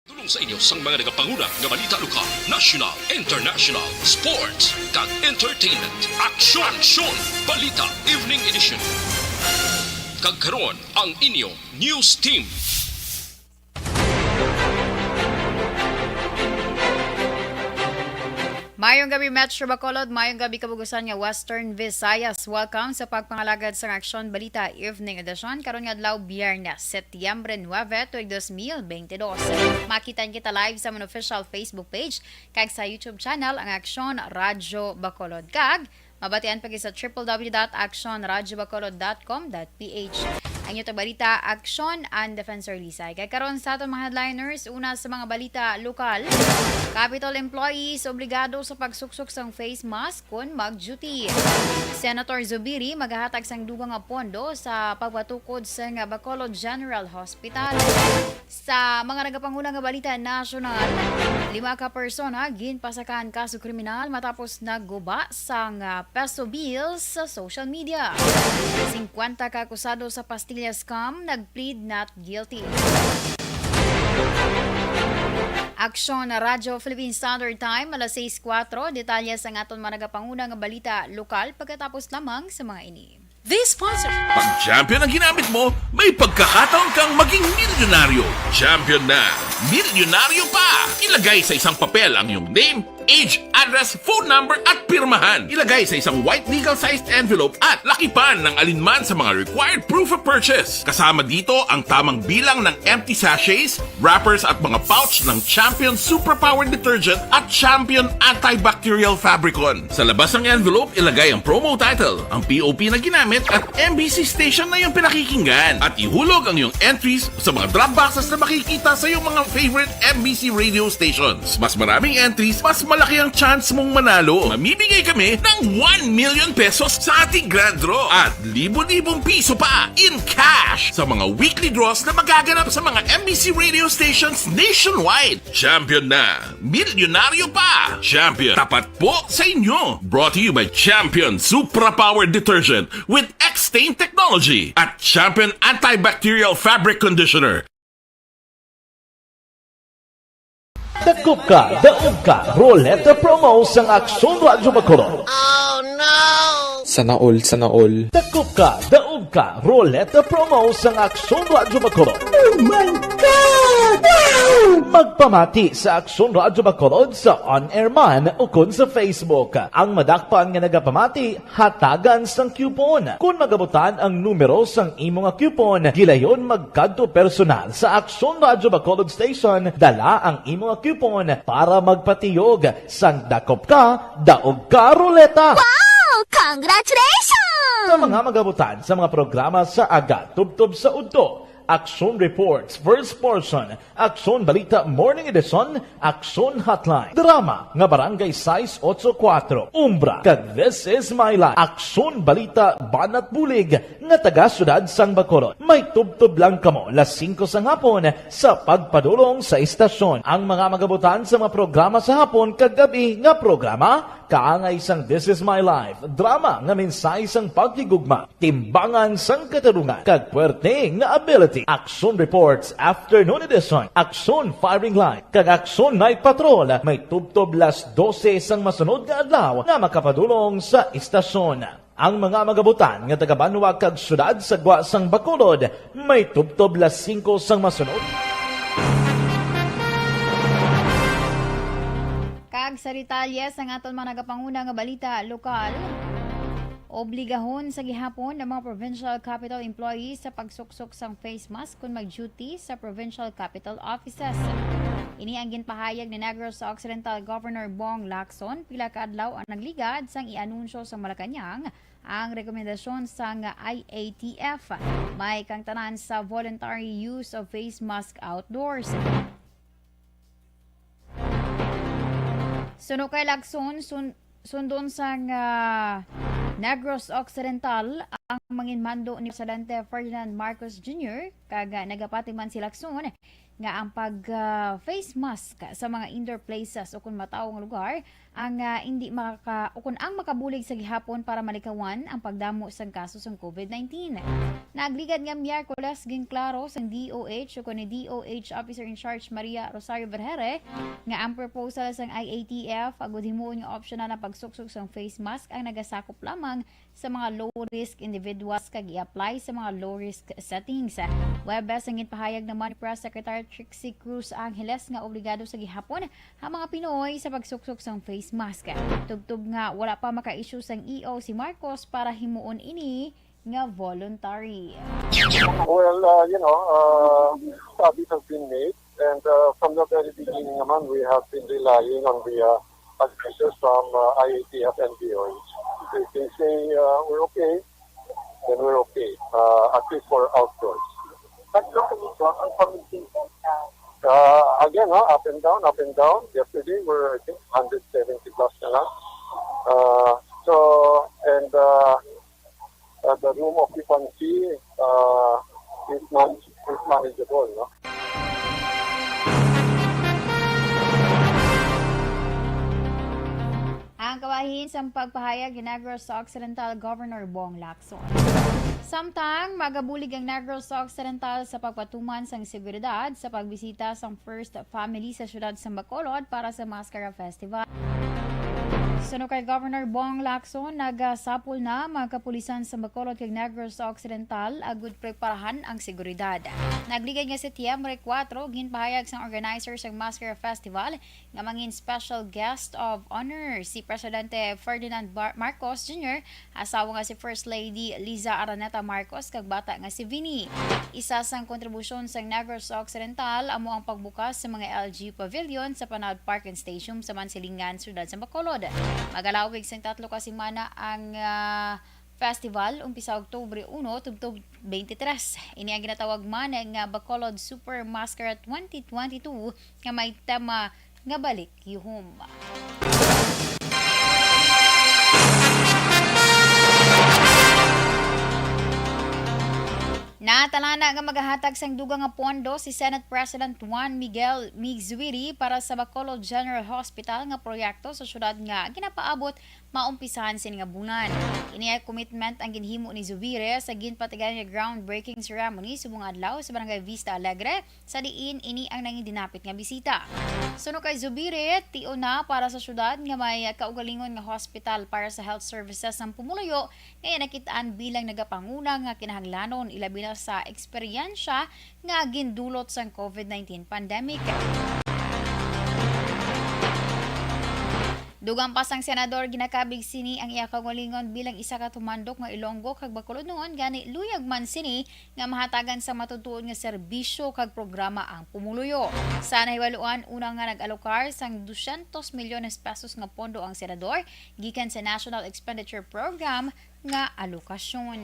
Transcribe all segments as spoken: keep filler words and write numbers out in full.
Tulong sa inyo sang mga nagapanguna nga balita lokal, national, international, sports, kag entertainment. Aksyon! Aksyon! Balita Evening Edition. Kag karon, ang inyo news team. Mayong gabi, Metro Bacolod. Mayong gabi, kabugusan nga Western Visayas. Welcome sa pagpangalagad sang Aksyon Balita Evening Edition karon nga adlaw, Biyernes, Setyembre nuebe, tuig dos mil bente dos. Makitaan kita live sa amon official Facebook page kag sa YouTube channel, ang Aksyon Radyo Bacolod. Kag mabatian pa gid sa triple w dot aksyon radyo bacolod dot com dot p h. Ang inyo tagbalita, Aksyon, Ann Defensor Lisay. Kag karon sa aton mga headliners, una sa mga balita lokal, Capitol employees obligado sa pagsuksok sang face mask kon mag-duty. Senator Zubiri magahatag sang dugang nga pondo sa pagpatukod sang Bacolod General Hospital. Sa mga nagapanguna nga balita nasyonal, lima ka persona ginpasakaan kaso kriminal matapos nagguba sang, ah, peso bills sa social media. Singkwenta ka akusado sa pastilya scam nag-plead not guilty. Aksyon Radyo Philippine Standard Time, alas sais kuwatro. Detalye sang aton mga nagapanguna nga balita lokal pagkatapos lamang sa mga ini. This sponsor. Pag champion ang ginamit mo, may pagkakataon kang maging milyonaryo. Champion na! Milyonaryo pa! Ilagay sa isang papel ang iyong name, age, address, phone number, at pirmahan. Ilagay sa isang white legal-sized envelope at lakipan ng alinman sa mga required proof of purchase. Kasama dito ang tamang bilang ng empty sachets, wrappers, at mga pouch ng Champion Superpower Detergent at Champion Antibacterial Fabricon. Sa labas ng envelope, ilagay ang promo title, ang P O P na ginamit, at M B C station na iyong pinakikinggan. At ihulog ang iyong entries sa mga drop boxes na makikita sa iyong mga favorite M B C radio stations. Mas maraming entries, mas malaki ang chance mong manalo. Mamimigay kami ng one million pesos sa ating grand draw at libo-libong piso pa in cash sa mga weekly draws na magaganap sa mga M B C radio stations nationwide. Champion na! Milyonaryo pa! Champion, tapat po sa inyo! Brought to you by Champion Supra Power Detergent with X-Stain Technology at Champion Antibacterial Fabric Conditioner. Dakop ka, daog ka, Roleta Promo sang Aksyon Radyo Bacolod. Sana all, sana all. Dakop ka, daog ka, Roleta Promo sang Aksyon Radyo Bacolod. Oh my God! Magpamati sa Aksyon Radyo Bacolod sa on-air man ukon sa Facebook. Ang madakpan nga nagapamati, hatagan sang coupon. Kon magabutan ang numero sang imo nga coupon, gilayon magkadto personal sa Aksyon Radyo Bacolod Station. Dala ang imo nga coupon para magpatiyog sang dakop ka, daog ka, Roleta. Wow! Congratulations! Sa mga magabutan sa mga programa sa aga tubtob sa udto, Aksyon Reports, First Portion, Aksyon Balita Morning Edition, Aksyon Hotline, drama nga Barangay sais otso kuwatro, Umbra, kag This Is My Life, Aksyon Balita Banat Bulig nga taga Siyudad sang Bacolod. May tubtob lang kamo las singko sang hapon sa pagpadulong sa istasyon. Ang mga magabutan sa mga programa sa hapon kag gab-i nga programa, kaangay sang This Is My Life, drama nga mensahe sang paghigugma, timbangan sang katarungan, kag puwerte nga ability. Aksyon Reports Afternoon Edition, Aksyon Firing Line, kag Aksyon Night Patrol may tubtob las dose sang masunod nga adlaw nga makapadulong sa istasyon. Ang mga magabutan nga taga-banwa kag siyudad sa gwa sang Bacolod may tubtob las singko sang masunod. Kag sa detalye sang aton mga nagapanguna nga balita lokal, obligahon sa gihapon ang mga provincial capital employees sa pagsuksok sang face mask kon mag-duty sa provincial capital offices. Ini ang ginpahayag ni Negros Occidental Governor Bong Lacson pila ka adlaw ang nagligad sang i-anunsyo sa Malacañang ang rekomendasyon sang I A T F. May kangtanan sa voluntary use of face mask outdoors. Suno kay Lacson, sun- sundon sang, ah, Negros Occidental ang manginmando ni Presidente Ferdinand Marcos Junior, kag, ah, nagapati man si Lacson nga ang pag, ah, face mask sa mga indoor places o kon matawo nga lugar ang, ah, hindi makaka-, o kon ang makabulig sa gihapon para malikawan ang pagdamo sang kaso sang COVID nineteen. Nagligad nga Miyerkules, ginklaro sang D O H o kon ni D O H Officer in Charge Maria Rosario Vergere nga ang proposal sang I A T F agud himuon nga optional ang pagsuksok sang face mask ang nagasakop lamang sa mga low-risk individuals kag i-apply sa mga low-risk settings. Huwebes, ang ginpahayag naman ni Press Secretary Trixie Cruz Angeles nga obligado sa gihapon ang mga Pinoy sa pagsuksok sang face mask. Tubtob nga wala pa maka-issue sang E O si Marcos para himuon ini nga voluntary. Well, uh, you know, uh, studies have been made, and, uh, from the very beginning naman, we have been relying on the, uh, advices from, uh, I A T F and D O H. If they say, uh, we're okay, then we're okay, uh, at least for outdoors. But locally po, ang community, uh, Uh, again, no, up and down, up and down. Yesterday, we're, I think, hundred seventy plus na lang. Uh, so, and, uh, uh, the room occupancy, uh, is man-, is manageable, no? Ang kabahin sang pagpahayag ni Negros Occidental Governor Bong Lacson. Samtang magabulig ang Negros Occidental sa pagpatuman sang seguridad sa pagbisita sang first family sa siyudad sang Bacolod para sa Mascara Festival. Suno kay Governor Bong Lacson, nagasapol na mga kapulisan sa Bacolod kag Negros Occidental agud preparahan ang seguridad. Nagligad nga Setyembre kuwatro, ginpahayag sang organizer sang Mascara Festival nga mangin special guest of honor si Presidente Ferdinand Bar-, Marcos Junior, asawa nga si First Lady Liza Araneta Marcos kag bata nga si Vinny. Isa sang kontribusyon sang Negros Occidental amo ang pagbukas sa mga L G Pavilion sa Panad Park and Stadium sa Mansilingan, siyudad sa Bacolod. Magalawig sang tatlo ka semana ang, ah, festival, umpisa Oktubre uno tubtob twenty-three. Ini ang ginatawag man nga Bacolod Super Mascara twenty twenty-two nga may tema nga Balik Yuhom. Natalana nga magahatag sang dugang nga pondo si Senate President Juan Miguel Mig Zubiri para sa Bacolod General Hospital nga proyekto sa syudad nga ginapaabot maumpisahan sini nga bulan. Ini nga commitment ang ginhimo ni Zubiri sa ginpatigayon nga groundbreaking ceremony subong adlaw sa Barangay Vista Alegre, sa diin ini ang nangin dinapit nga bisita. Suno kay Zubiri, tion na para sa syudad nga may kaugalingon nga hospital para sa health services ang pumuluyo nga iya nakit-an bilang nagapanguna nga kinahanglanon, ilabi na sa eksperyensya nga gindulot sang COVID nineteen pandemic. Dugang pa sang senador, ginakabig sini ang iya kaugalingon bilang isa ka tumandok nga Ilonggo kag Bacolodnon, gani luyag man sini nga mahatagan sa matutuod nga serbisyo kag programa ang pumuluyo. Sa nahibaluan, una nga nag-alokar sang dosyentos milyones pesos nga pondo ang senador gikan sa National Expenditure Program nga alokasyon.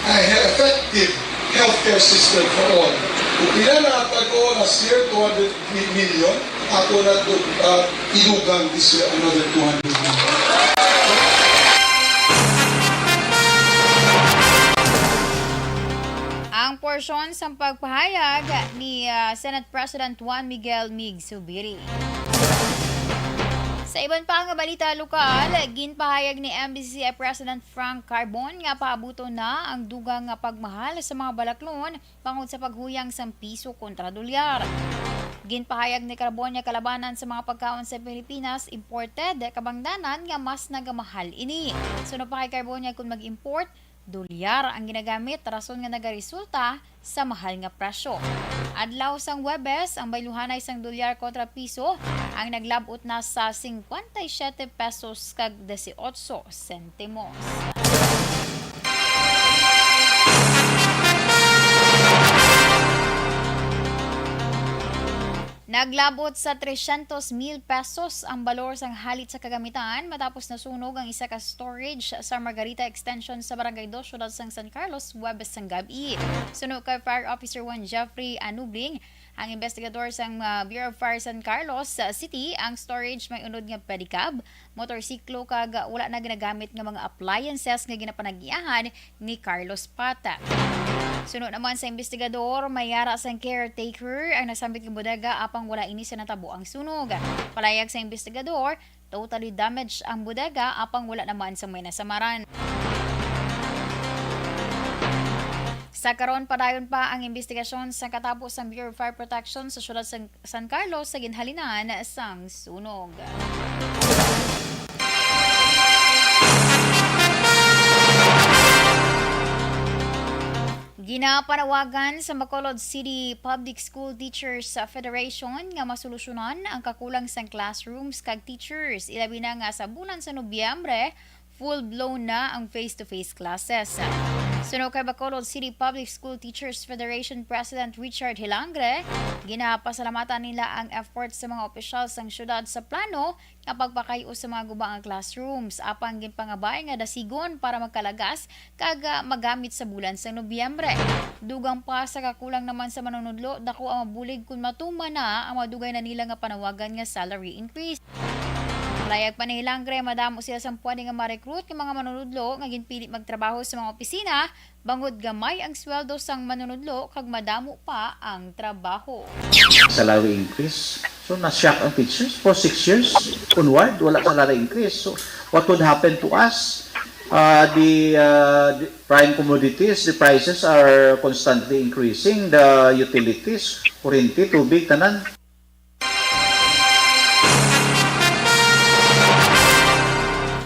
A he-, effective healthcare system for all. Kung pila na ang tag-o last year, two hundred million, ato na to, ah, idugang this year, another two hundred million. Ang porsyon sang pagpahayag ni, ah, Senate President Juan Miguel Mig Zubiri. Sa iban pa nga balita lokal, ginpahayag ni M B C C I President Frank Carbon nga paabuton na ang dugang nga pagmahal sa mga balaklon bangod sa paghuyang sang piso kontra dolyar. Ginpahayag ni Carbon nga kalabanan sa mga pagkaon sa Pilipinas imported, kabangdanan nga mas nagamahal ini. Suno pa kay Carbon nga kung mag-import, dolyar ang ginagamit, rason nga nagaresulta sa mahal nga presyo. Adlaw sang Huwebes, ang bayluhanay sang dolyar kontra piso ang naglab-ot na sa cincuenta y siete pesos kag dieciocho sentimos. Naglabot sa tresyentos mil pesos ang balor sang halit sa kagamitan matapos nasunog ang isa ka storage sa Margarita Extension sa Barangay Dos, siyudad sang San Carlos, Huwebes sang gab-i. Suno kay Fire Officer one Jeffrey Anubling, ang investigador sang, ah, Bureau of Fire San Carlos, ah, City, ang storage may unod nga pedicab, motorsiklo, kag wala na ginagamit nga mga appliances nga ginapanag-iyahan ni Carlos Pata. Suno naman sa investigador, may yara sang caretaker ang nasambit nga bodega, apang wala ini sa natabo ang sunog. Palayag sa investigador, totally damaged ang bodega, apang wala naman sa may nasamaran. Sa karon, padayon pa ang investigasyon sa katabo sang Bureau of Fire Protection sa siyudad sang San Carlos sa ginhalinan sang sunog. Ginapanawagan sa Bacolod City Public School Teachers Federation nga masolusyonan ang kakulang sang classrooms kag teachers, ilabi na nga sa bulan sa Nobyembre, full-blown na ang face-to-face classes. Suno kay Bacolod City Public School Teachers Federation President Richard Hilangre, ginapasalamatan nila ang effort sa mga opisyal sang syudad sa plano nga pagpakayo sa mga guba nga classrooms, apang ginpangabay nga dasigon para magkalagas kag, ah, magamit sa bulan sa Nobyembre. Dugang pa sa kakulang naman sa manunudlo, dako ang mabulig kon matuman na ang madugay na nila nga panawagan nga salary increase. Layag pa ni Hilangre, madamo sila sang pwede nga ma-recruit nga mga manunudlo nga ginpili magtrabaho sa mga opisina, bangod gamay ang sweldo sang manunudlo kag madamo pa ang trabaho. Salary increase. So, na-shock ang teachers for six years onward, wala salary increase. So, what would happen to us? Uh, the, uh, the prime commodities, the prices are constantly increasing. The utilities, kuryente, tubig, tanan.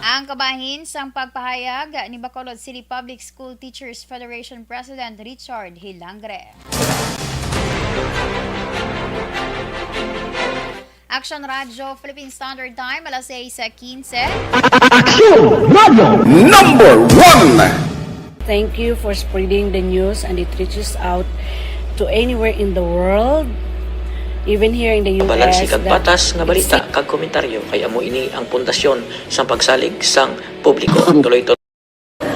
Ang kabahin sang pagpahayag ni Bacolod City Public School Teachers Federation President Richard Hilangre. Action Radio Philippine Standard Time, alas sais quince. Action Radio number one. Thank you for spreading the news and it reaches out to anywhere in the world, even here in the U S. Balanse kag patas nga balita kag komentaryo, kay amo ini ang pundasyon sang pagsalig sang publiko. Tuloy-tuloy.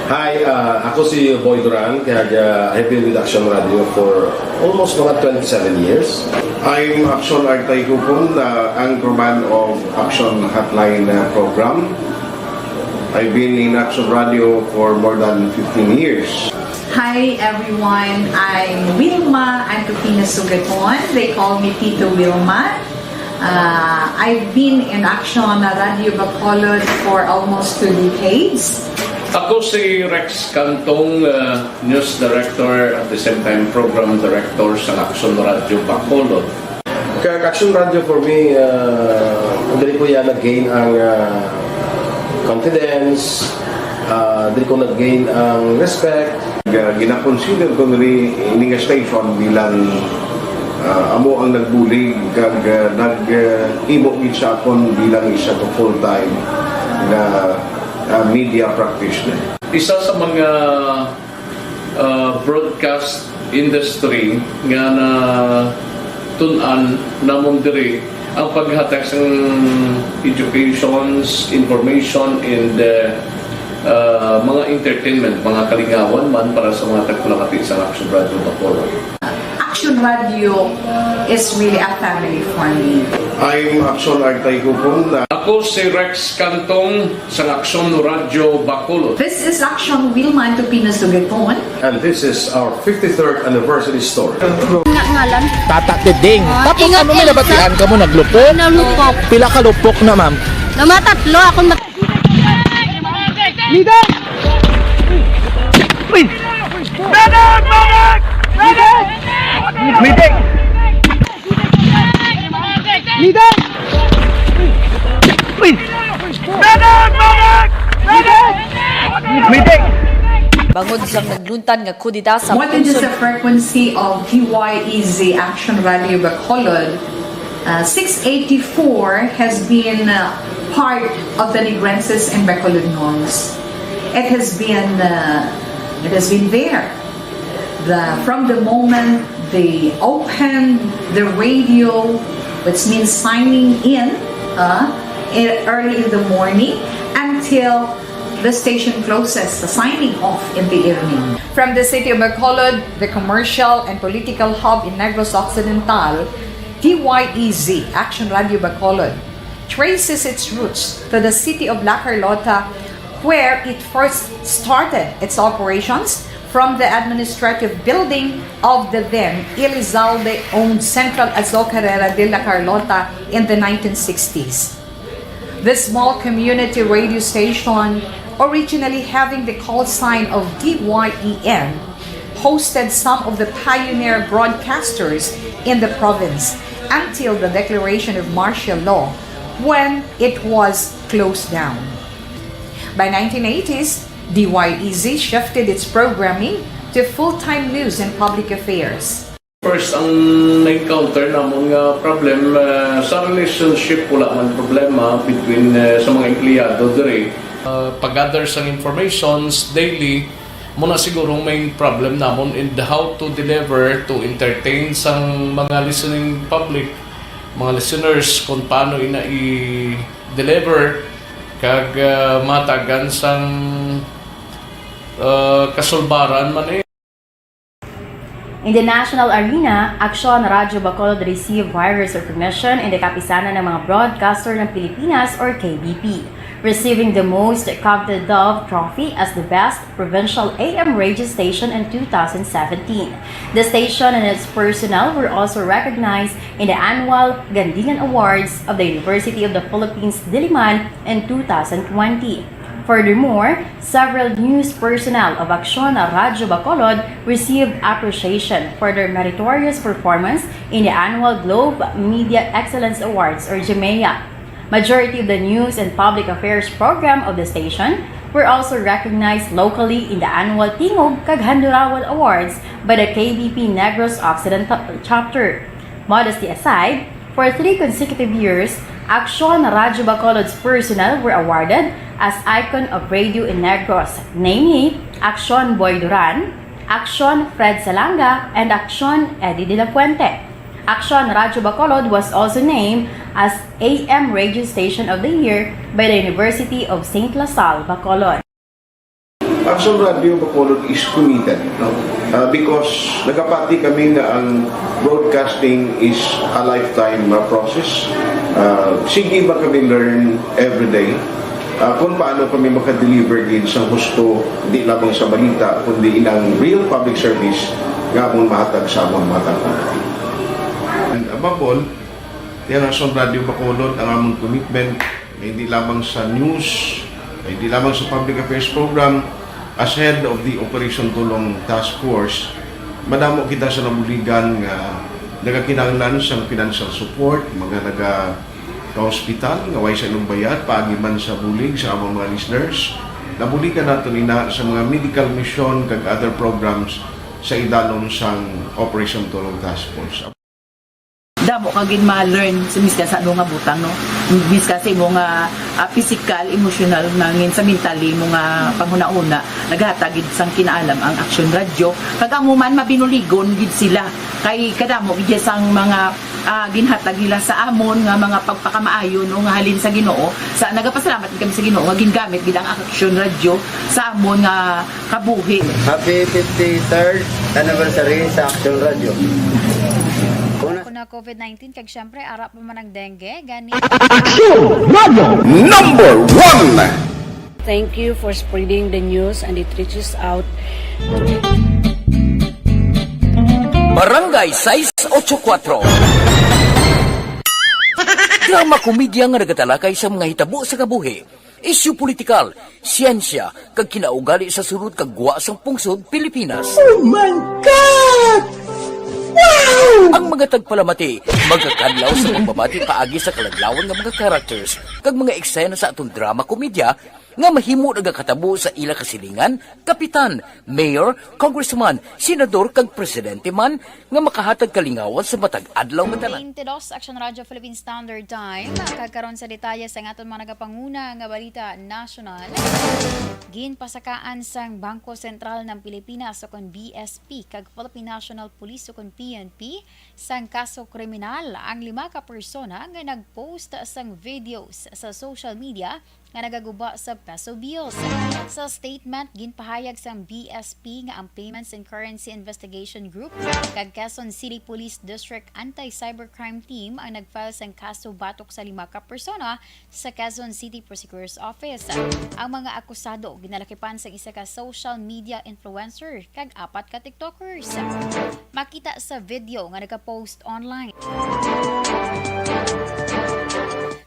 Hi, uh, ako si Boy Duran, kag, uh, I've been with Action Radio for almost mga twenty-seven years. I'm Action Artay Kupon, uh, anchorman of Action Hotline, uh, program. I've been in Action Radio for more than fifteen years. Hi everyone, I'm Wilma Antupina Sugaton. They call me Tito Wilma. Uh, I've been in Action Radio Bacolod for almost two decades. Ako si Rex Cantong, uh, news director, at the same time program director sa Action Radio Bacolod. Kag Action Radio for me, uh, diri ko ya nag-gain ang, uh, confidence, uh, diri ko nag-gain ang respect. Ga-, gina-consider ko diri ini nga station bilang, uh, amo ang nagbulig kag, uh, nag, uh, himo gid sa akon bilang isa ka full-time nga, uh, media practitioner. Isa sa mga uh, broadcast industry nga natun-an namon diri ang paghatag sang educations, information, and, uh, uh, mga entertainment, mga kalingawan man para sa mga tagpulangati sa Action Radio Bacolod. Action Radio is really a family for me. I'm Action Artay Kupon. Ako si Rex Cantong. Sang Aksyon Radyo Bacolod. This is Aksyon Wilma Antupina Sugaton. And this is our fifty-third anniversary story. Nga ngalan? Tata Tiding. Ah, tapos ingat, ano, may ingat. Nabatian ka mo, naglupok? Nalupok. Pila ka lupok na, ma'am? Namatatlo ako. Mat- Leader! Uy! Leader! Leader! Leader! Leader! Uy! Bangod sang nagluntad nga kudeta sa What is pungsod the frequency of T Y E Z Action Radio Bacolod? Uh, six eighty-four has been, uh, part of the Negrenses and Bacolodnons. It has been, uh, it has been there. The, from the moment they opened the radio, Which means signing in uh, e- early in the morning until the station closes, the signing off in the evening. From the city of Bacolod, the commercial and political hub in Negros Occidental, D Y E Z, Action Radio Bacolod, traces its roots to the city of La Carlota, where it first started its operations from the administrative building of the then Elizalde-owned Central Azocarera de La Carlota in the nineteen sixties. The small community radio station, originally having the call sign of D Y E N, hosted some of the pioneer broadcasters in the province until the declaration of martial law, when it was closed down. By nineteen eighties, D Y E Z shifted its programming to full-time news and public affairs. First, ang na-encounter namon nga problem, ah, sa relationship, wala man problema between, ah, sa mga empleyado diri. Ah, pag-gather sang informations daily, mo na siguro ang main problem namon, and how to deliver, to entertain sang mga listening public, mga listeners, kung paano ina i-deliver kag, ah, matagan sang, ah, kasulbaran man eh. In the national arena, Aksyon Radyo Bacolod received various recognition in the Kapisanan ng mga Broadcaster ng Pilipinas or K B P, receiving the most coveted Dove Trophy as the best provincial A M radio station in two thousand seventeen. The station and its personnel were also recognized in the annual Gandingan Awards of the University of the Philippines Diliman in two thousand twenty. Furthermore, several news personnel of Aksyon Radyo Bacolod received appreciation for their meritorious performance in the annual Globe Media Excellence Awards or GMEA. Majority of the news and public affairs program of the station were also recognized locally in the annual Tingog kag Handurawan Awards by the K B P Negros Occidental Chapter. Modesty aside, for three consecutive years, Aksyon Radyo Bacolod's personnel were awarded as Icon of Radio in Negros, namely Aksyon Boy Duran, Aksyon Fred Salanga, and Aksyon Eddie De La Fuente. Aksyon Radyo Bacolod was also named as A M Radio Station of the Year by the University of Saint La Salle, Bacolod. Aksyon Radio Bacolod is committed, no? Ah, because nagapati kami nga ang broadcasting is a lifetime, ah, process. Ah, sige ba kami learn every day? Ah, kung paano kami makadeliver gid sa husto, di lamang sa balita, kundi inang real public service nga amon mahatag sa amon mga taga-, and above all, ang Aksyon Radio Bacolod, ang amon commitment, hindi lamang sa news, hindi lamang sa public affairs program, as head of the Operation Tulong Task Force, madamo kita sa nabuligan nga nagakinahanglan sang financial support, mga naga ka-hospital nga way sa ilang bayad, paagi man sa bulig sa among mga listeners. Nabuligan naton ina sa mga medical mission kag other programs sa idalom sang Operation Tulong Task Force. Damo ka gid ma-learn sa miskan sa ano nga butang, no? Miskan sa imo nga, ah, physical, emotional, nangin sa mentally mo nga panghunahuna, naghatag gid sang kinaalam ang Action Radio. Kag amo man, mabinuligon gid sila. Kay kadamo gid sang mga, ah, ginhatag nila sa amon nga mga pagpakamaayo, no, nga halin sa Ginoo. Sa, nagapasalamat gid kami sa Ginoo nga gingamit gid ang Action Radio sa amon nga kabuhi. Happy fifty-third anniversary sa Action Radio. Una Ako na COVID nineteen, kag syempre, ara pa man ang dengue, gani. Action Radio number one. Thank you for spreading the news and it reaches out. Barangay sais ocho kuatro. Drama komedya nga nagatalakay sa mga hitabo sa kabuhi, isyu politikal, siyensya, kag kinaugali sa sulod kag gwa sang pungsod Pilipinas. Oh my God! Wow! Ang mga tagpalamati magakadlaw sa pagbabati paagi sa kaladlawan nga mga characters kag mga eksena sa aton drama komedya nga mahimo nagakatabo sa ila kasilingan, kapitan, mayor, congressman, senador, kag presidente man, nga makahatag kalingawan sa matag adlaw nga tanan. Twenty-dos, Action Radyo Philippine Standard Time. Kag karon sa detalye sa aton mga nagapanguna nga balita nasyonal. Ginpasakaan sang Bangko Sentral ng Pilipinas o kon B S P kag Philippine National Police o kon P N P sang kaso kriminal ang lima ka persona nga nag-post sang videos sa social media nga nagaguba sa peso bills. Sa statement, ginpahayag sang B S P nga ang Payments and Currency Investigation Group kag Quezon City Police District Anti-Cybercrime Team ang nag-file sang kaso batok sa lima ka persona sa Quezon City Prosecutor's Office. Ang mga akusado ginalakipan sang isa ka social media influencer kag apat ka TikTokers. Makita sa video nga nagapost online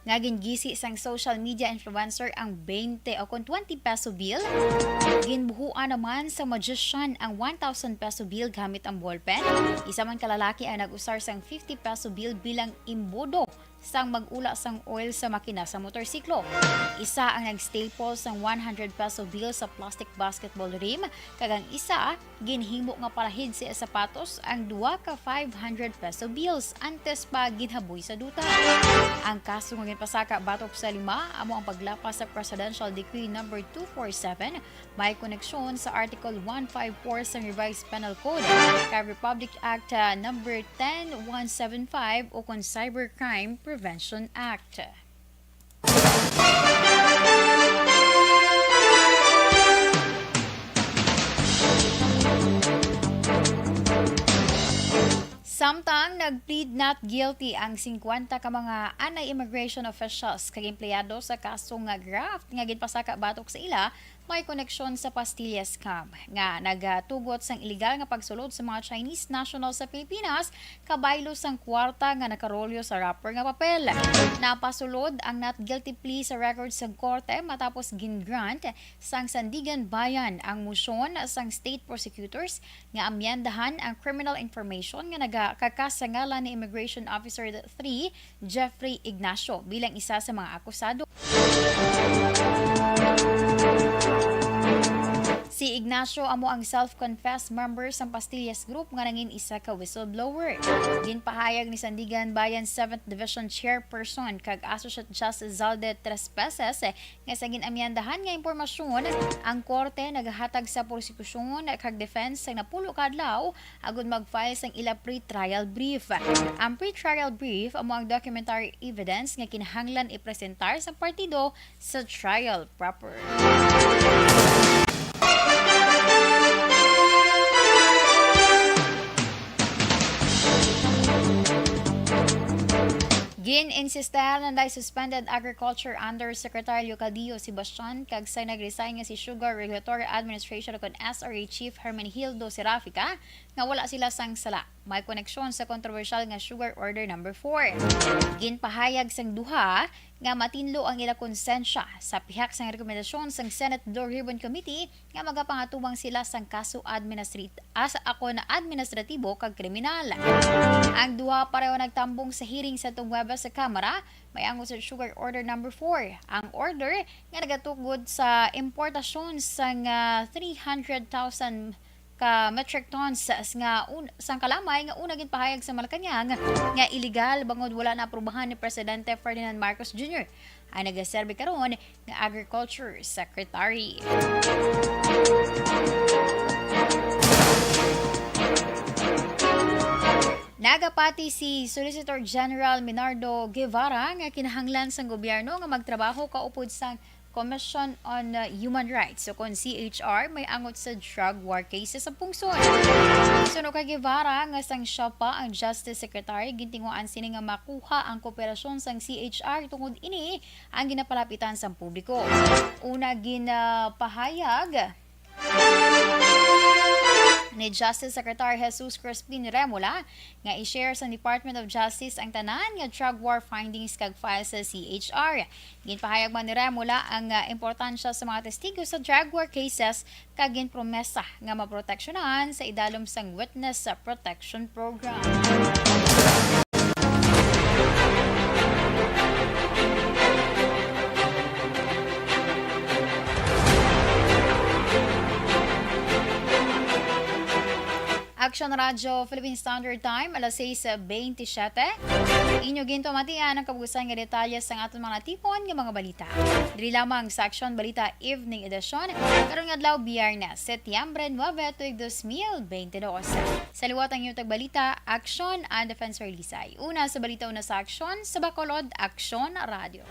nga gingisi sang social media influencer ang twenty o kon twenty peso bill. Ginbuhuan naman sa magician ang one thousand peso bill gamit ang ballpen. Isa man ka lalaki ang nag-usar sang fifty peso bill bilang imbudo sang mag-ula sang oil sa makina sa motorsiklo. Isa ang nag-staple sang one hundred peso bill sa plastic basketball rim, kag ang isa ginhimo nga palahid sa sapatos ang duha ka five hundred peso bills antes pa ginhaboy sa duta. Ang kaso nga ginpasaka batok sa lima amo ang paglapas sa Presidential Decree number two four seven, may koneksyon sa Article one five four sa Revised Penal Code, kag Republic Act, ah, number ten one seven five o kon Cybercrime Prevention Act. Samtang nag-plead not guilty ang singkwenta ka mga anti-immigration officials kag empleyado sa kaso nga graft nga ginpasaka batok sa ila, may koneksyon sa Pastillas scam nga nagatugot sang iligal nga pagsulod sa mga Chinese national sa Pilipinas kabaylo sang kwarta nga nakarolyo sa wrapper nga papel. Napasulod ang not guilty plea sa record sang korte matapos gin-grant sang Sandiganbayan ang motion sang state prosecutors nga amyendahan ang criminal information nga nagakakas sa ngalan ni Immigration Officer three Jeffrey Ignacio bilang isa sa mga akusado. Si Ignacio amo ang self-confessed member sang Pastillas Group nga nangin isa ka whistleblower. Ginpahayag ni Sandiganbayan Seventh Division Chairperson kag Associate Justice Zalde Trespeses nga sa gin-amyendahan nga impormasyon, ang korte nagahatag sa prosekusyon kag defense sang napulo ka adlaw agud mag-file sang ila pre-trial brief. Ang pre-trial brief amo ang documentary evidence nga kinahanglan ipresentar sa partido sa trial proper. Gin-insistar na suspended Agriculture Undersecretary Leocadio Sebastian kag sa nag-resign nga si Sugar Regulatory Administration o kon S R A Chief Hermenegildo Serafica nga wala sila sang sala may koneksyon sa kontrobersyal nga Sugar Order Number Four. Ginpahayag sang duha nga matinlo ang ila konsensya sa pihak sang rekomendasyon sang Senate Blue Ribbon Committee nga magapangatubang sila sang kaso administrat-, as-, ako na administratibo kag kriminal. Ang duha pareho nagtambong sa hearing sa Huwebes sa Kamara, may angot sa Sugar Order Number Four. Ang order nga nagatukod sa importasyon sang, ah, three hundred thousand ka metric tons s-, nga un-, sang kalamay nga una ginpahayag sa Malacañang nga iligal bangod wala naaprubahan ni Presidente Ferdinand Marcos Junior ang nagaserbi karon nga Agriculture Secretary. Nagapati si Solicitor General Minardo Guevara nga kinahanglan sang gobyerno nga magtrabaho kaupod sang Commission on, uh, Human Rights, o kon C H R, may angot sa drug war cases sa pungsod. Suno kay Guevara, nga sang siya pa ang Justice Secretary, gintinguhaan sini nga makuha ang kooperasyon sang C H R tungod ini ang ginapalapitan sang publiko. Una, ginapahayag ni Justice Secretary Jesus Crispin Remulla nga i-share sa Department of Justice ang tanan nga drug war findings kag files sa C H R. Ginpahayag man ni Remulla ang, ah, importansya sa mga testigo sa drug war cases kag ginpromesa nga maproteksyonan sa idalom sang Witness Protection Program. Action Radio Philippine Standard Time, alas sais bentisiete. Inyo ginpamatian ang kabuusan nga detalye sang aton mga natipon nga mga balita. Diri lamang sa Action Balita Evening Edition, karong adlaw, Biyernes, Setyembre nuebe, tuig dos mil bente dos. Sa liwat ang inyong tagbalita, Action and Defense Release. Una sa balita, una sa Action, sa Bacolod, Action Radio.